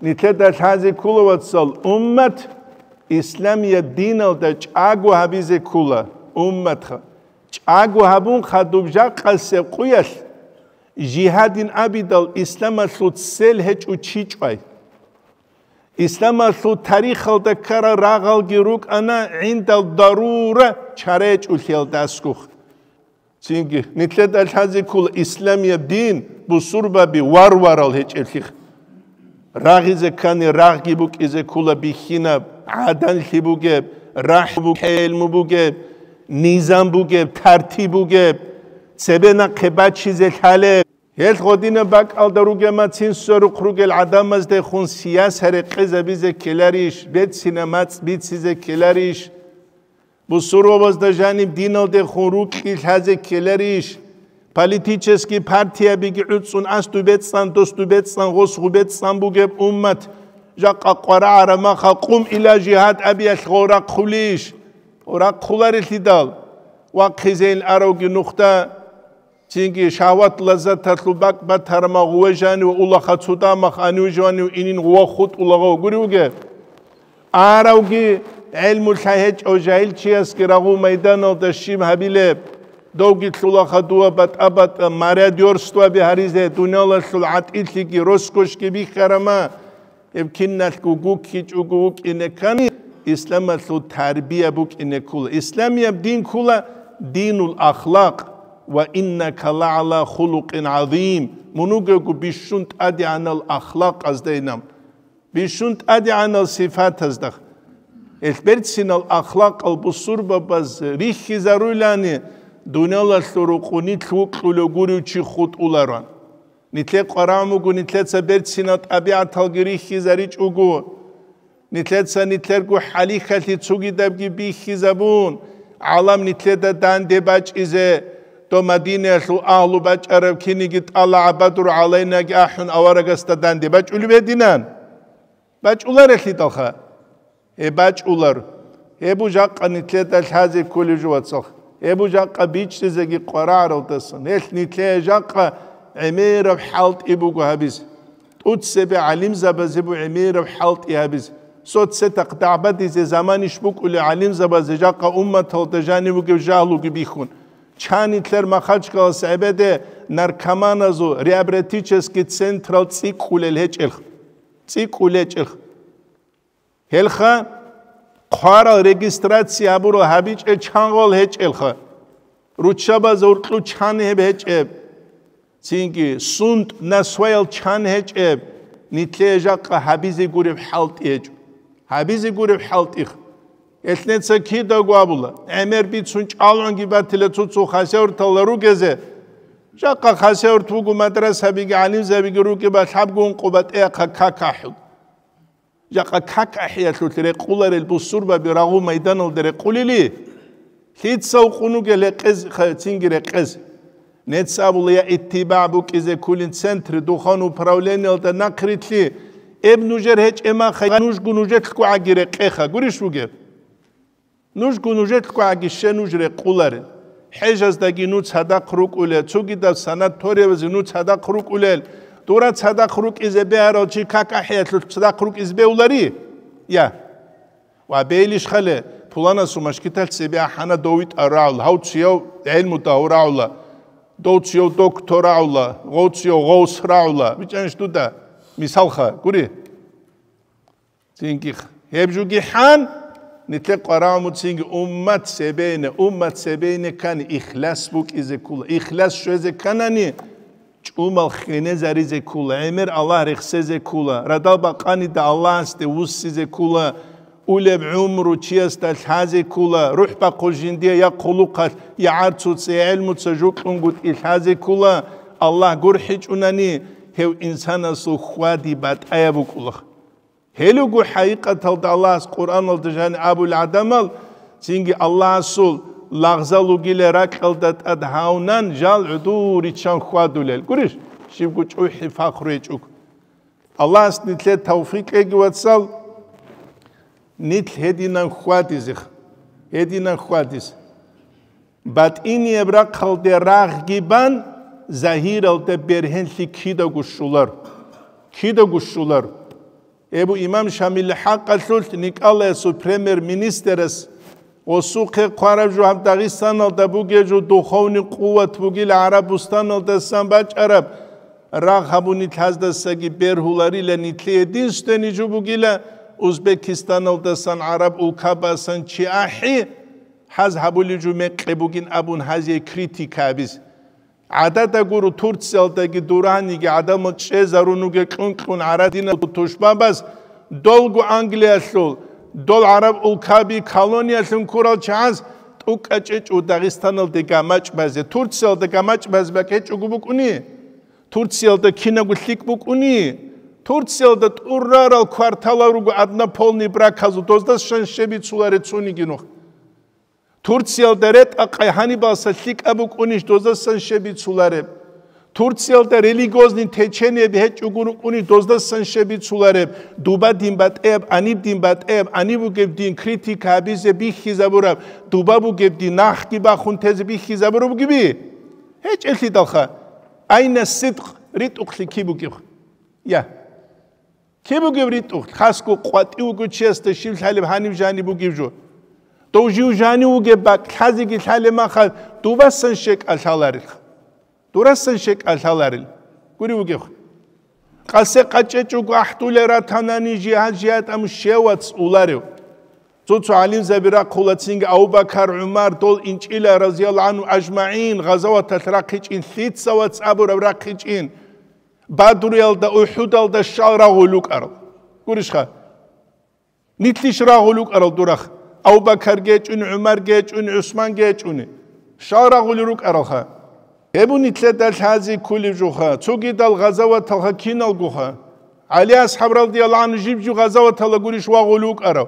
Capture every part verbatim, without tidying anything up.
Нилъеда лъазе ккола, вацал, уммат исламияб диналда чӀаго гьабизе ккола, умматха. ЧӀаго гьабун хадуб жакъасеб къуялъ, жигьадин абидал исламалъул цел гьечӀо чи чӀвай. Исламалъул тарихалда ккарал рагъалги рукӀана гӀиндал дарура чара гьечӀолъиялда аскӀухъ. Цинги, нилъеда лъазе ккола исламияб дин бусурбаби варварал гьечӀеблъи. Рагъизе ккани рагъги букӀизе ккола бихьинаб, гӀаданлъи бугеб, рахӀ бугеб, гӀелму бугеб, низам бугеб, тартиб бугеб, цебе нахъе бачизе лъалеб. Гьел гъодинаб бакӀалда ругема цинсарухъ ругел гӀадамаздехун сияса рекъезабизе ккеларищ, берцина мацӀ бицизе ккеларищ? Бусурбабазда жаниб диналдехун рукьи лъазе ккеларищ? Политический партиябиги гӀуцӀун асду бецӀан, досду бецӀан, гъосгъу бецӀан бугеб уммат, жакъа къварагӀараб маха къум ила жигьад абиялъ гъорахъулищ? Гъорахъуларелъидал, вахъизейин аравги нухда, цинги шагьват-лаззаталъул бакӀ батарама гъуве жанив улаха цудамах анив жанив инин гъува хутӀулагъав гури вугеб? Аравги гӀелму лъай гьечӀав жагьилчиясги рагъул майданалда щиб гьабилеб? Довги лъулаха дува батӀа-батӀа мародёрствоби гьаризе, дуниялалъул гӀатӀилъиги роскошги бихьарама. Гьеб киналъго гуккичӀого вукӀине ккани, исламалъул тарбия букӀине ккола. Исламияб дин ккола динул ахлакъ: «Ва иннака лагӀала хулукъин гӀазим». Мун вугевго бищун тӀадегӀанал ахлакъаздайин. Бищун тӀадегӀанал сифатазда. Гьел берцинал ахлакъал бусурбабаз рихьизаруйлани, дуниялалъул рукъу нилъ вукьулев гурев чи хутӀуларо. Нилъее къварагӀун буго нилъеца берцинал тӀабигӀаталги рихьизаричӀого. Нилъеца нилъерго хӀалихьалъи цогидабги бихьизабун, гӀалам нилъеда данде бачӀизе, дов Мадинаялъул агьлу бачӀараб киниги тӀала гӀабадур гӀалайнаги ахӀун аварагасда данде бачӀулеб гьединан? БачӀуларелъидалха? Гьеб бачӀулар. Гьеб бу жакъа нилъеда лъазе кколеб жо, вацал. Гьеб бу жакъа бичӀчӀизеги къварагӀаралдасан. Гьелъ нилъее жакъа гӀемераб хӀалтӀи буго гьабизе. ТӀуцебе гӀалимзабазе бу гӀемераб хӀалтӀи гьабизе. Соцсетахъ дагӀбадизе заманищ букӀулеб гӀалимзабазе жакъа умматалда жанив вугев жагьлуги бихьун. Чан нилъер Махачкалас гӀебеде наркоманазул реабилитический централ цӀикӀкӀулел гьечӀелха. ЦӀикӀкӀулел гьечӀелха. Гьелха хъварал регистрация гьабурал гьабичӀел чангъал гьечӀелха, руччабаз гьуркьу чан гьеб гьечӀеб, цинги сунт насваял чан гьечӀеб, нилъее жакъа гьабизе гуреб хӀалтӀи гьечӀо. Гьабизе гуреб хӀалтӀих. Гьелъ неца кидаго абула, гӀемер бицун чӀалгӀунги батила цо-цо хасавюрталда ругезе. Жакъа хасавюрт буго мадрасабиги гӀалимзабиги рукӀиба лъабго ункъо батӀияб как ахӀун. Жакъа как ахӀиялъулъ рекъуларел бусурбаби рагъул майданалда рекъулели, лъица укъун вугел гьекъез, ха-, цинги рекъез? Нецц абула, я иттибагӀ букӀизе кколин центр, духовный управлениялда нахърилълъи, эб нужер гьечӀеб маха, нужго нужелъго гӀаги рекъеха, гурищ бугеб? Нужго нужелъго гӀаги щай нуж рекъуларел? ХӀежаздаги нуж цадахъ рукӀулел, цогидаб санаториябазе нуж цадахъ рукӀулел, дура цадахъ рукӀизе бегьарал чи как ахӀиялъулъ цадахъ рукӀизе бегьулари? Я. Ва бегьилищ хале, пуланасул машгиталъ цебе ахӀана дов витӀар рагӀула, гьав цияв гӀелму дагьав рагӀула, дов цияв доктор рагӀула, гъов цияв гъовс рагӀула. БичӀанищ дуда? Мисалха, гури. Цинги гьеб жуги хӀан, нилъе къварагӀму цинги уммат цебейне, уммат цебейне ккани ихлас букӀизе ккула. Ихлас щвезе кканани, чӀумал хинезаризе ккула, гӀемер Аллагь рехсезе ккула, радал бакъанида Аллагьасде вуссизе ккула, улеб гӀумру чиясда лъазе ккула, рухӀ бахъул жиндие я хъулухъалъ, я гӀарцуца, я гӀелмуца жукьунгутӀи лъазе ккула. Аллагь гурхӀичӀунани, гьев инсанасул хьвади батӀаяб букӀула. Гьелего хӀакъикъаталда Аллагьас Къуръаналда жани абулел гӀадамал, цинги Аллагьасул лагъзал вугилел ракьалда тӀад гьавнан жал гӀодов риччан хьвадулел. Гурищ, щибго чӀухӀи фахру гьечӀого. Аллагьас нилъе тавфикъ кьеги, вацал, нилъ гьединан хьвадизе, гьединан хьвадизе. БатӀинияб рахъалде рагъги бан, загьиралда бергьенлъи кидаго щолар. Кидаго щолар. Эбу имам Шамил хӀакъалъулъ Николаясул премьер-министрас гъосухъе хъвараб жо гьаб Дагъистаналда бугеб жо духовный къуват бугила ГӀарабустаналдасан бачӀараб, рагъ гьабуни лъаздасаги бергьуларила, нитлъи единственный жо бугила Узбекистаналдасан гӀараб улкабасан чи ахӀи, хӀаз гьабулеб жо мекъи бугин абун гьазие критика гьабизе. ГӀадада гуро Турциялдаги дураниги гӀадамал чӀезарун вугел кьун-кьун гӀарадинал тушбабаз, долго Англиялъул, дол гӀараб улкаби колониялъун ккурал чагӀаз тӀукӀа чӀечӀо Дагъистаналде гамачӀ базе. Турциялда гамачӀ базе бакӀ гьечӀого букӀуни? Турциялда кинабго лъикӀ букӀуни? Турциялда тӀурарал кварталал руго однополный браказул, доздасан щиб бицулареб цониги нух. Турциялда ретӀа-къай гьанибалса лъикӀаб букӀунищ доздасан щиб бицулареб? Турциялда религиозный течениеби гьечӀого рукӀунищ доздасан щиб бицулареб? Дуба дин батӀияб, гьаниб дин батӀияб, гьаниб бугеб дин критика гьабизе бихьизабураб, дуба бугеб дин нахги бахун тезе бихьизабураб бугеби? ГьечӀеблъидалха. Айна сидкъ, ритӀухълъи киб бугеб? Я. Киб бугеб ритӀухълъи? Хасго къватӀив вуго чиясда щиб лъалеб гьаниб жаниб бугеб жо. Дов жив жанив вугеб бакӀ лъазеги лъалеб махал дубасан щекӀа лъаларилха. Дурасан щекӀа лъаларил. Гури вугев. Къасе къачӀечӀого ахӀдулел ратанани жигьа-жигьа тӀаму щевац уларев. Цо-цо гӀалимзаби рахъула цинги Абу-Бакар, ГӀумар, дол инчӀила, разияллагьу гӀангьу ажмагӀин, гъазаваталъ рахъичӀин лъица вац абураб рахъичӀин. Бадруялда, УхӀудалда щал рагъул рукӀарал. Гурищха? Нитлъищ рагъул рукӀарал дурахъ? Абу-Бакар гечӀун, ГӀумар гечӀун, ГӀусман гечӀуни. Щал рагъулел рукӀаралха? Гьеб нилъеда лъази ккулеб жуха, цогидал гъазаваталха киналгоха. ГӀали асхӀаб радияллагьу гӀангьу жиб жо гъазаватала гурищ вагъулев вукӀарав?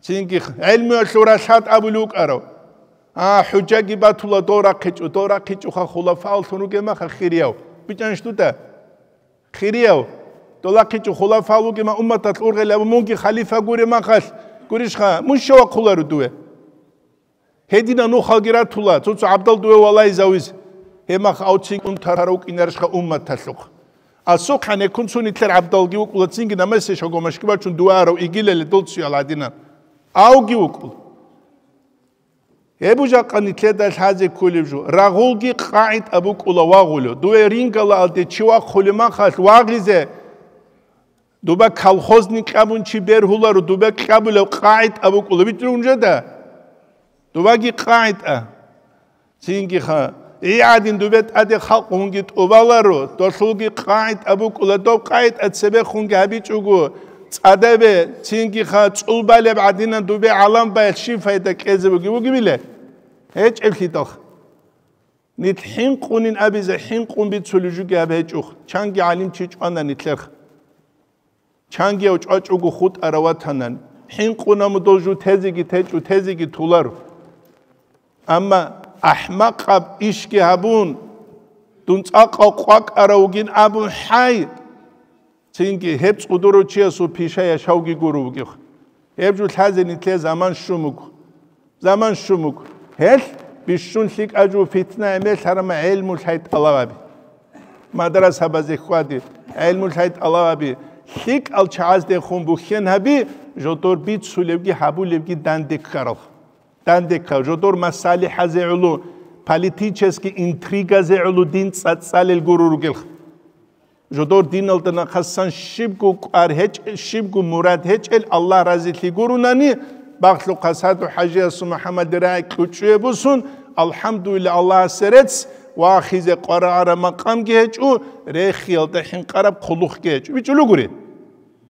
Цинги гӀелмуялъул ралъад абулев вукӀарав? А, хӀужаги батула дов рахъичӀо, дов рахъичӀоха хулафааллъун ругеб маха хирияв. БичӀанищ дуда? Хирияв, дов рахъичӀо хулафаал вугема умматалъ ургъел абу мунги халифа гуре махалъ, гурищха, мун щавахъуларо дуве? Гьедина нухалги ратула, цо-цо гӀабдал дуве валагьизавиз, гьеб мах авцин унтарав вукӀинарищха умматалъухъ? Асухъан гьеккун цо нилъер гӀабдалги вукӀула цинги намасе шагомашги бачун дуве арав игилали дол цоял гӀадинан. Авги вукӀула. Гьеб жакъа нилъеда лъазе кколеб жо, рагъулги къагӀид абукӀула вагъулев. Дуве рингалаалде чи вахъулеб махалъ вагъизе, дуба колхозник кьабун чи бергьуларо, дуба кьабулев къагӀид абукӀула. БитӀун жеда? Дубаги къагӀид а. Цингиха, гӀи гӀадин дубе тӀаде халкъ гьунги тӀубаларо, долъулги къагӀид абукӀула, доб къагӀид а цебехунги гьабичӀого, цӀадабе, цингиха, цӀулбалеб гӀадинан дубе гӀалам баял щиб пайда кьезе буги бугебиле? ГьечӀеблъидалха. Нилъ хӀинкъунин абизе хӀинкъун бицулеб жуги гьаб гьечӀухъ, чанги гӀалимчи чӀвана нилъерха. Чангияв чӀвачӀого хутӀарав ватанан, хӀинкъуна мудол жу тезеги течӀо, тезеги туларо. Амма ахӀмакъаб ишги гьабун, дун цӀакъав къвакӀарав вугин абун хӀай, цинги гьеб цӀудурав чиясул пиша яшавги гуро вугев. Гьеб жо лъазе нилъе заман щун буго. Заман щун буго. Гьелъ бищун лъикӀаб жо питна гӀемер лъарама гӀелму лъай тӀалабаби. Мадрасабазе хьвади, гӀелму лъай тӀалабаби, лъикӀал чагӀаздехун бухьен гьаби, жодор бицулебги гьабулебги данде ккарал. Данде ккарал, жодор масалихӀазе гӀоло, политический интригазе гӀоло дин цӀацӀалел гуро ругелха. Жодор диналда нахъасан щибго кӀвар гьечӀел, щибго мурад гьечӀел Аллагь разилъи гурунани, бахлъухъа Саду-хӀажиясул МухӀаммадил рагӀи кьучӀуе бусун, алхӀамдулилла, Аллагьасе рецц, вахизе къварагӀара макъамги гьечӀо, рехиялда хӀинкъараб хъулухъги гьечӀо. БичӀулугури?